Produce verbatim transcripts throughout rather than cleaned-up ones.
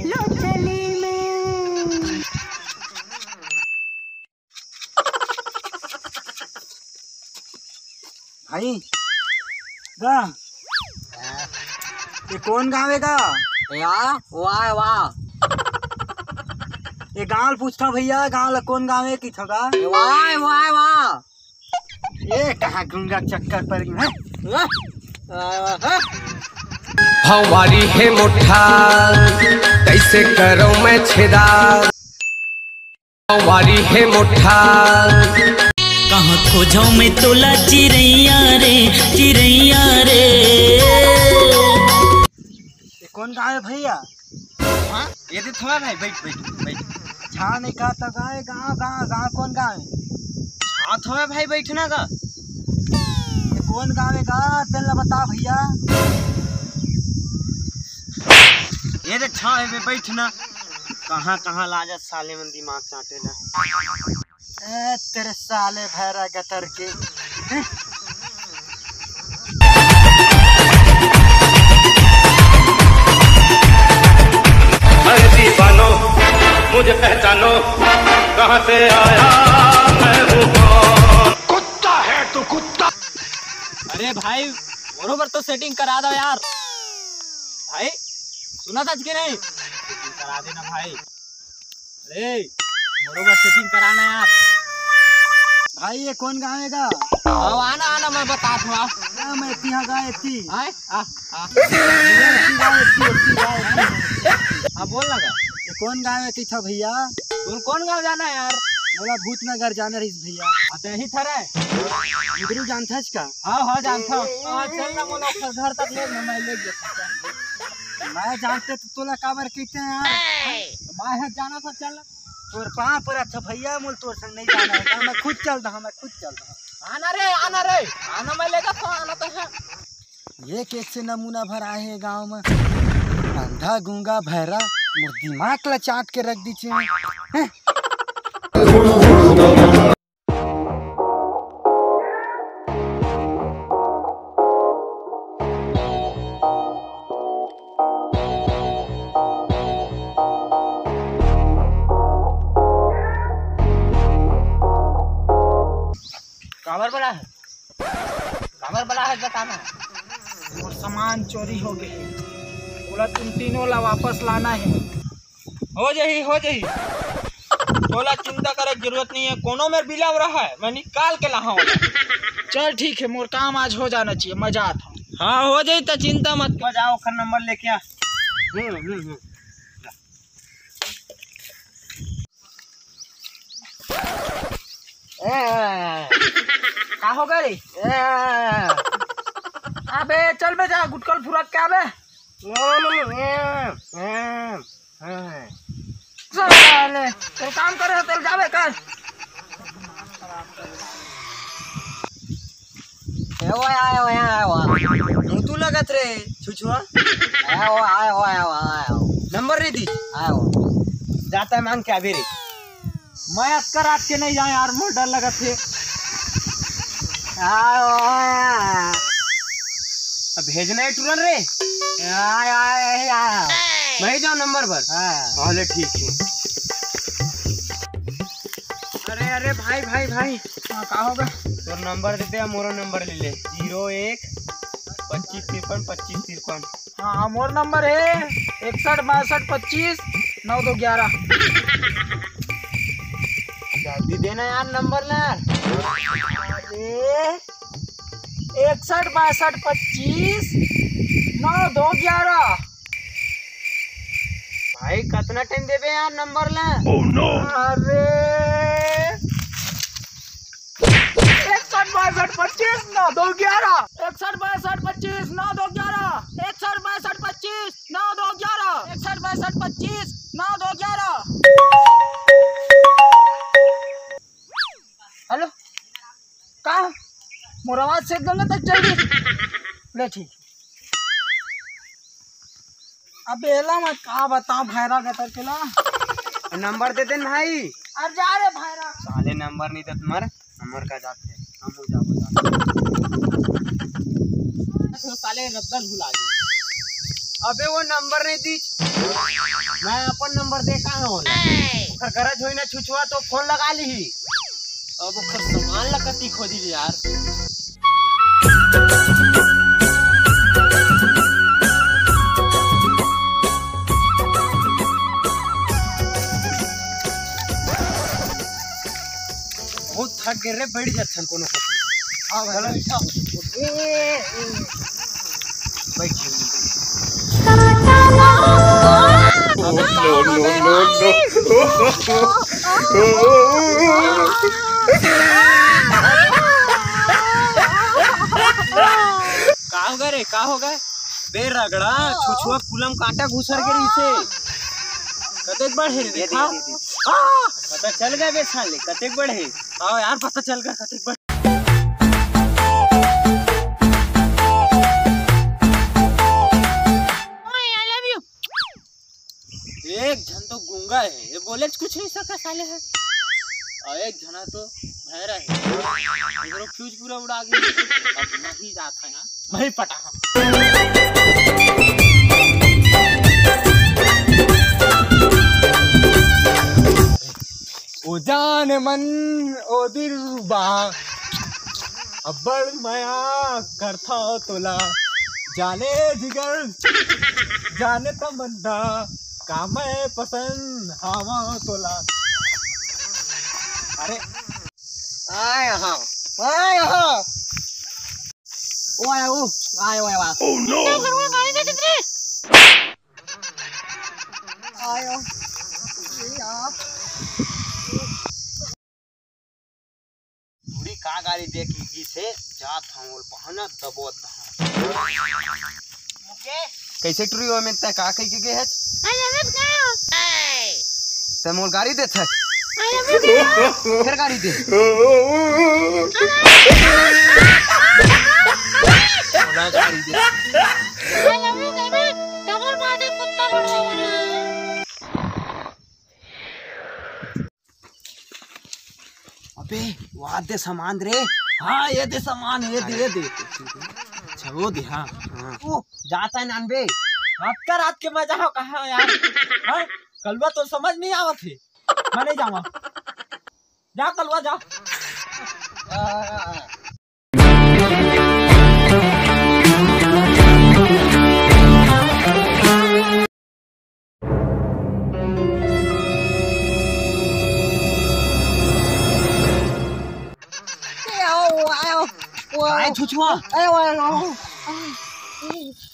लो चली में। भाई, गा, ये कौन गाँव हे गा? या, वाह, वाह। ये गाँव ल पूछथव भैया, गाँव ल कौन गाँव हे किथव गा? वाह, वाह, वाह। ये कहाँ गूंगा चक्कर पड़ गया है? वाह, वाह, वाह। हमारी है मुट्ठा, कैसे करो मैं छेदा। वारी हे मोठा। कहाँ खोजो मैं तोला चिरैया रे, चिरैया रे। ये कौन गाँव हे भैया? हाँ? ये दे थोड़ा भाई, बैठ, बैठ, बैठ। छा नहीं कहा तो गाँव, गाँव, गाँव, गाँव कौन गाँव हे? छा थोड़ा भाई, बैठना का। ये कौन गाँव हे गा? तेला बता भैया। ये दे छा हे बे, बैठना। कहाँ कहाँ लाजत साले मन दिमाग चाटे ला। ए, तेरे साले भैरा गतर के। अरे दीवानो, मुझे पहचानो, कहाँ से आया मैं हूँ कौन? कुत्ता है तू, कुत्ता। अरे भाई, बरोबर तो सेटिंग करा दो यार। भाई, सुना था कि नहीं? सेटिंग करा देना भाई। अरे, बरोबर सेटिंग कराना यार। भाई, ये कौन गाँव हे गा? आओ, आना, आना, मैं बतात हूँ। ना, मैं एती हाँ गा, एती। आए? आ, आ। एती गा, एती, एती गा, एती। हाँ, बोल ना गा। ये कौन गाँव हे किथव भैया? तोर कौन गाँव जाना हे यार? मोला भूतनगर जाना रहिस भैया। हाँ, तो यही था रे। इधर ही जानथस का? हाँ, हाँ, जानथव। हाँ, चल ना, मोला ओकर घर तक ले ना, मैं ले जाता। मैं जानते तो तोला काबर कहते हैं यार? मैं है जाना था, चल। तोर पाँव परत हँव भैया, मोला तोर संग नहीं जाना हे, मैं खुद चल रहा, मैं खुद चल रहा। आना रे, आना रे, आना, मैं लेगा तो आना तो है। ये कैसे नमूना भर आए हे गाँव में? अंधा, गूंगा, भैरा, मोर दिमाग ला चाट के रख दीचे। हैं? काबर बला हे? काबर बला हे, बता ना। मोर सामान चोरी हो गे हे, ओला तुम तीनों ला वापस लाना हे। हो जाही, हो जाही, तोला चिंता करे के जरूरत नहीं हे, कोनो मेर बिलम रहा हे, मैं निकाल के लाहूँ। चल ठीक हे, मोर काम आज हो जाना चाहिए, मैं जात हूँ। हाँ, हो जाही, त चिंता मत कर। जा, ओकर नंबर लेके आ। हम्म, हम्म, हम्म। ए, का हो गे रे? ए, अबे चल बे, जा गुटकल फुरक के आबे। साले, तोर काम करे हो, तेल जाबे कर। ए, ओए, आए, ओए, आए, ओए। तू, तू लगत रे, छुछुआ। आए, ओए, आए, ओए, आए, ओए, आए। नंबर नहीं दी। आए, ओए। जाता है मांग के अभी रे। मैं अतका रात के नहीं जाऊँ यार, मोर डर लगत हे। आए, ओए, आए। अब भेजना है टूरन रे। आए, आए, आए, आए। मैं जाऊँ नंबर पर। हाँ। पहले ठीक है। अरे, अरे, भाई, भाई, भाई। हाँ, का होगा? तोर नंबर दे दे, मोरो नंबर ले ले। ज़ीरो एक पच्चीस तिरपन पच्चीस तिरपन। हाँ, मोर नंबर हे इकसठ बासठ पच्चीस नौ दो ग्यारह। जल्दी देना यार नंबर ना। अरे, इकसठ बासठ पच्चीस नौ दो ग्यारह। भाई, कतना टाइम देबे यार नंबर ला? Oh, no! अरे, इकसठ बासठ पच्चीस नौ दो ग्यारह, इकसठ बासठ पच्चीस नौ दो ग्यारह, इकसठ बासठ पच्चीस नौ दो ग्यारह, इकसठ बासठ पच्चीस नौ दो ग्यारह। हेलो, का? मोर आवाज से गंगा तक चल गई। ले ठीक। अबे एला मैं का बताऊं भैरा गतर के ला। नंबर दे देन भाई। अरे जा रे भैरा। साले नंबर नहीं देत मर, हमर का जाते, हम हो जाबो जाते। तो साले रद्दल भुला गए। अबे वो नंबर नहीं दीस। मैं अपन नंबर दे का हूँ। अगर गरज होई ना छुछुआ तो फोन लगा ली। अब ओकर सामान ला कति खोजी यार। बहुत थक गए रे, बैठ जाथन कोनो कोती। हाँ भाई, चलो, बैठा। बैठ। का होगा रे, का होगा? बे रगड़ा, छुछुआ कुलम कांटा घुसर के रहिसे। कतेक बड़े रे, देखा। पता चल गया बे साले, कतेक बड़े। हाँ यार, पता चल गया कतेक बड़े। एक झन तो गूंगा है, ये बोले कुछ नहीं सकता साले है। और एक झना तो भैरा है, इधर फ्यूज पूरा उड़ा गया। अब नहीं जाता है, नहीं पटा हम। ओ जान मन, ओ दिलरुबा, अब्बड़ मया करथव तोला, जाने जिगर, जाने तमन्ना, का मैं पसंद हावं तोला। अरे, आय हाँ, आय हाँ। ओ आय, ओ आय, ओ आय, ओ आय। आयो। बूढ़ी का गाड़ी दे के गिस हे, जात हूँ ओल पहना दबोत धान। कैसे टुरी हो में तै का कह के गे है? I love you, girl। तै मोल गाड़ी देत है। I love you, girl। फिर गाड़ी दे। मोला गाड़ी दे। I love you, baby। Double मार दे कुत्ता बड़ा वाला। अबे, वहाँ दे सामान रे। हाँ, ये दे सामान, ये दे, ये दे। अच्छा, वो दे, हाँ। हाँ। ओ, जाता है नान बे। रात का रात के मजा हो कहाँ यार? हाँ? कलवा तो समझ नहीं आवत है। मैं नहीं जावा। जा कलवा जा। काय छुछुआ?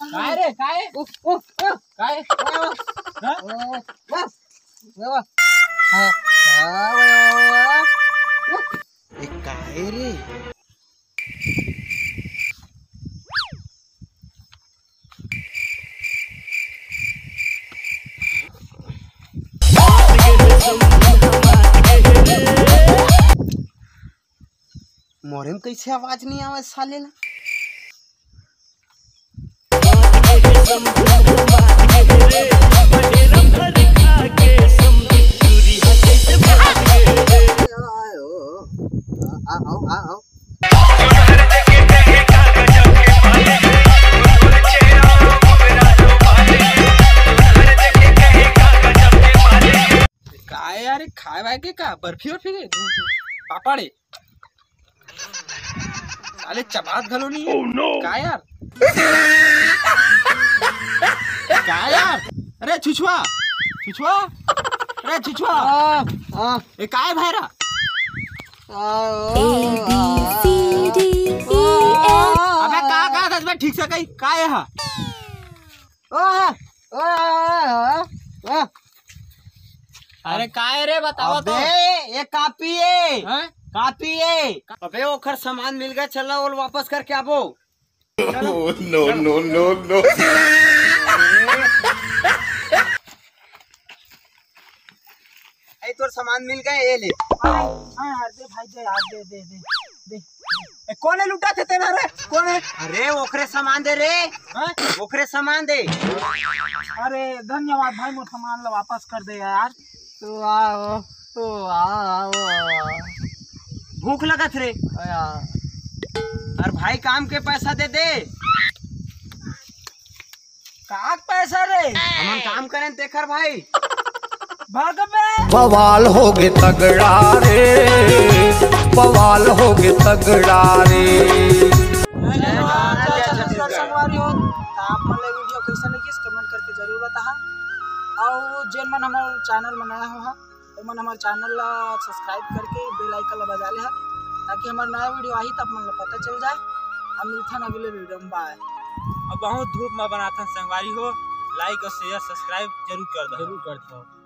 काय रे, काय? काय? हाँ? ए, काय रे? मोरे में कैसे आवाज नहीं आवे साले ला? आओ, आओ, आओ। का यार, खाए वाए के का? बर्फी वर्फी के? पापड़ है? साले चबात घलो नहीं है। Oh no! का यार? का यार? अरे छुछुआ, छुछुआ, अरे छुछुआ। हाँ, हाँ। ए, काय भैरा? A B C D E F। अबे का, का दस बे ठीक से कही, का ये हा? अरे काय रे, बतावा तो। अबे, ये कापी है। हैं? कापी है। अबे, ओखर सामान मिल गया, चल ना, वो वापस करके आबो। Oh, no, no, no, no। ए, तोर सामान मिल गए, ये ले। हाँ, हाँ, यार, दे भाई, दे यार, दे, दे, दे, दे। ए, कोने लुटा थे तेना रे? कोने? अरे, ओखरे सामान दे रे। हाँ? ओखरे सामान दे। अरे, धन्यवाद भाई, मोर सामान ला वापस कर दे यार। तो आओ, तो आओ। भूख लगत रे। यार। अरे भाई, काम के पैसा दे दे। का पैसा रे? हमन काम करेन तेखर भाई। भाग बे। बवाल होगे तगड़ा रे, बवाल होगे तगड़ा रे। जय जोहार, जय छत्तीसगढ़ संगवारी हो। त आप मन ला वीडियो कैसा लगिस, कमेंट करके जरूर बताहा। अउ जेन मन हमर चैनल में नया हो हा, ओमन हमर चैनल ला सब्सक्राइब करके बेल आइकन ला बजा ले हा, ताकि हमर नया वीडियो आही त आप मन ला पता चल जाए। अब मिलथन अगले वीडियो में, बाय। अब बहुत धूप में बनाथन संगवारी हो, लाइक और शेयर सब्सक्राइब जरूर कर दो। जरूर करथव।